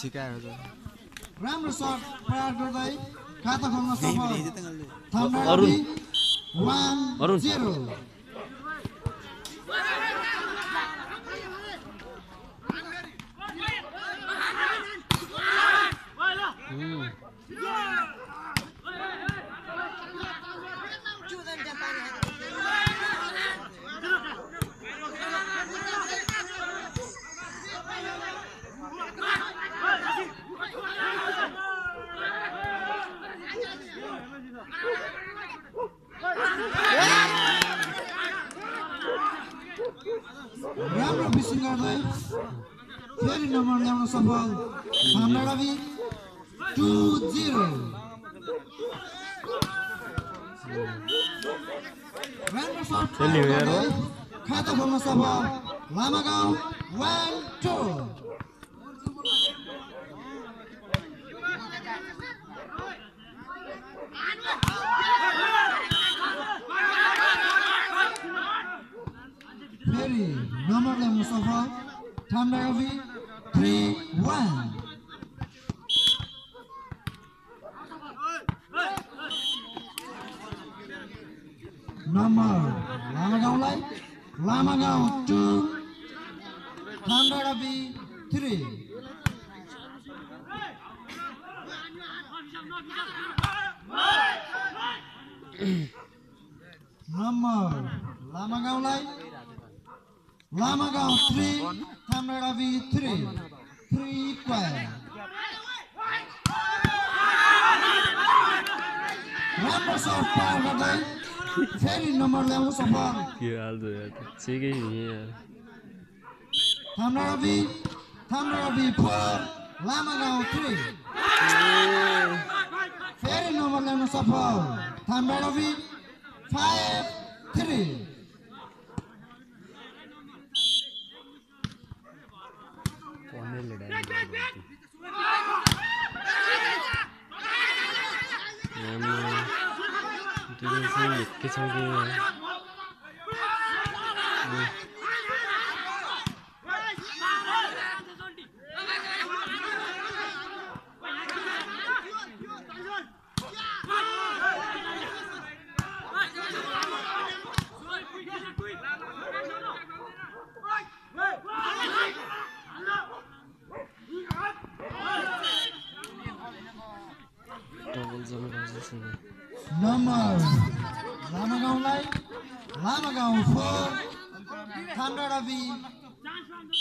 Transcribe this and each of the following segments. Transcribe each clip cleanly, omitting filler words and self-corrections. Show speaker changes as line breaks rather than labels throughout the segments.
राम्रो सर्ट प्रयास गर्दै खाता खोल्न सफल थाम्डावी 1-0 राम्रो बिसिङ गर्दै फेरि नम्बर ल्याउन सफल थाम्डावी 2-0 राम्रो सर्ट गर्दै खाता खोल्न सफल लामागाउँ 1-2 फेरि नम्बर ल्याउन सफल थाम्डावी 3-1 नम्बर लामागाउँ 2 थाम्डावी 3 नम्बर लामागाउँ 3 थाम्डावी 3 इक्वल राम्रो सर्ट पार गर्दै फेरि नम्बर ल्याउन सफल थाम्डावी 4 लामागाउँ 3 फेरि नम्बर ल्याउन सफल थाम्डावी 5-3 नम्बर लामागाउँ 4 थाम्डावी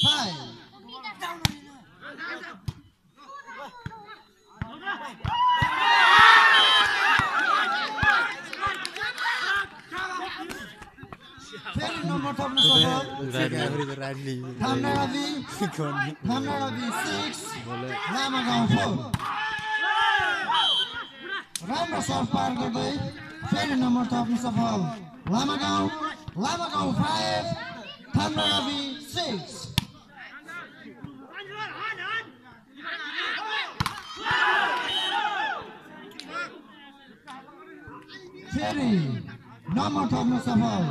5 फेरि नम्बर थप्न सफल थाम्डावी 6 लामागाउँ 4 राम्रो सर्ट पार गर्दै फेरि नम्बर थप्न सफल लामागाउँ 5 थाम्डावी 6 फेरि नम्बर थप्न सफल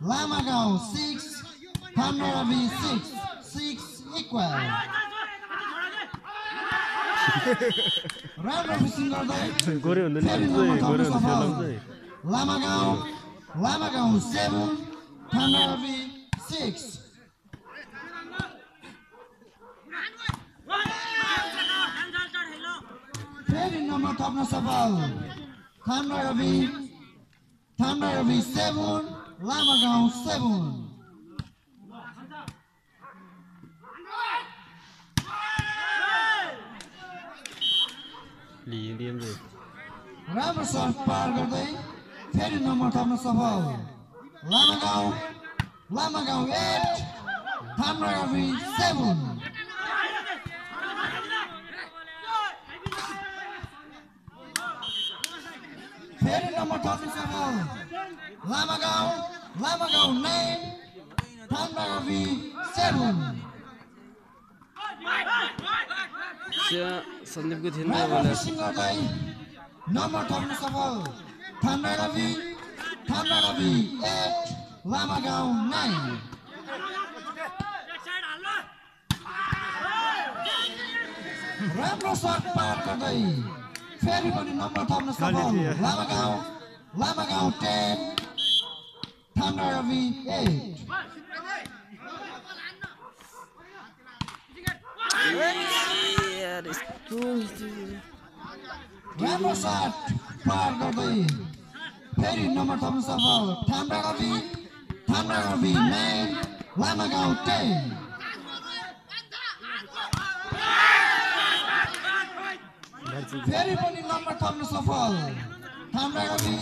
लामागाउँ 6 थाम्डावी 6 इक्वल राम्रो बिसिङ गर्दै फेरि नम्बर थप्न सफल लामागाउँ 7 थाम्डावी 6 फेरि नम्बर थप्न सफल थाम्डावी 7 लामागाउँ 7 राम्रो सर्ट पार गर्दै फेरि नम्बर थप्न सफल लामागाउँ 8 थाम्डावी 7 फेरि नम्बर थप्न सफल लामागाउँ 9 थाम्डावी 7
सन्दीपको थिएन
नम्बर थप्न सफल थाम्डावी 8 लामागाउँ 9 राम्रो सट पार गर्दै फेरि पनि नम्बर थप्न सफल लामागाउँ 10 Thunder Ravi 8 राम्रो सट पार गर्दै फेरि नम्बर थप्न सफल Thunder Ravi 9 लामागाउँ 10 फेरि पनि नम्बर थप्न सफल Thunder Ravi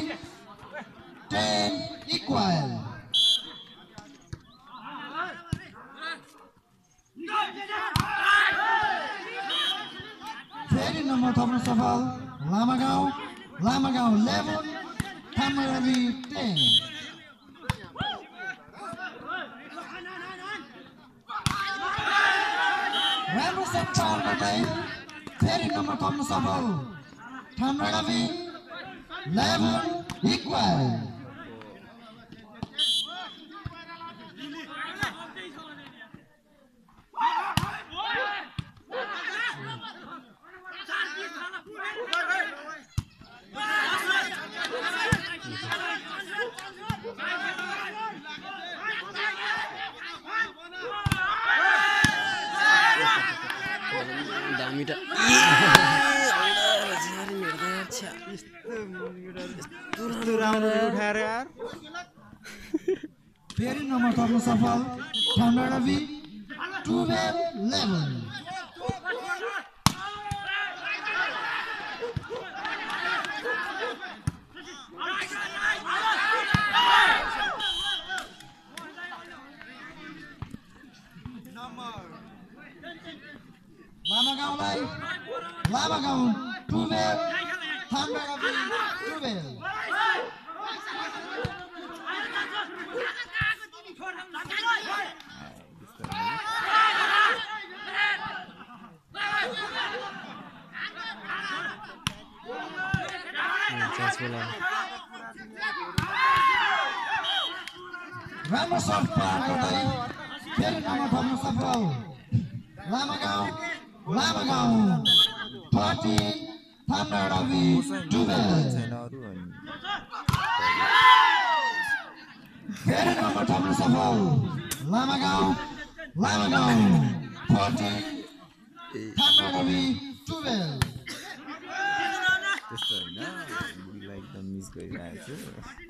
10 equal फेरि नम्बर थप्न सफल लामागाउँ 11 Thunder Ravi 10 राम्रो सट पार गर्दै फेरि नम्बर थप्न सफल Thunder Ravi 11 equal
Damita.
फेरि नम्बर थप्न सफल Thunder Ravi 12-11 लामागाउँ 12 Thunder Ravi 12 राम्रो सट पार गर्दै फेरि नम्बर थप्न सफल लामागाउँ 13 Thunder Ravi 12 फेरि नम्बर थप्न सफल लामागाउँ 14 Thunder Ravi 12
त्यस्तो होइन बुढीलाई एकदम मिस गरिरहेको छु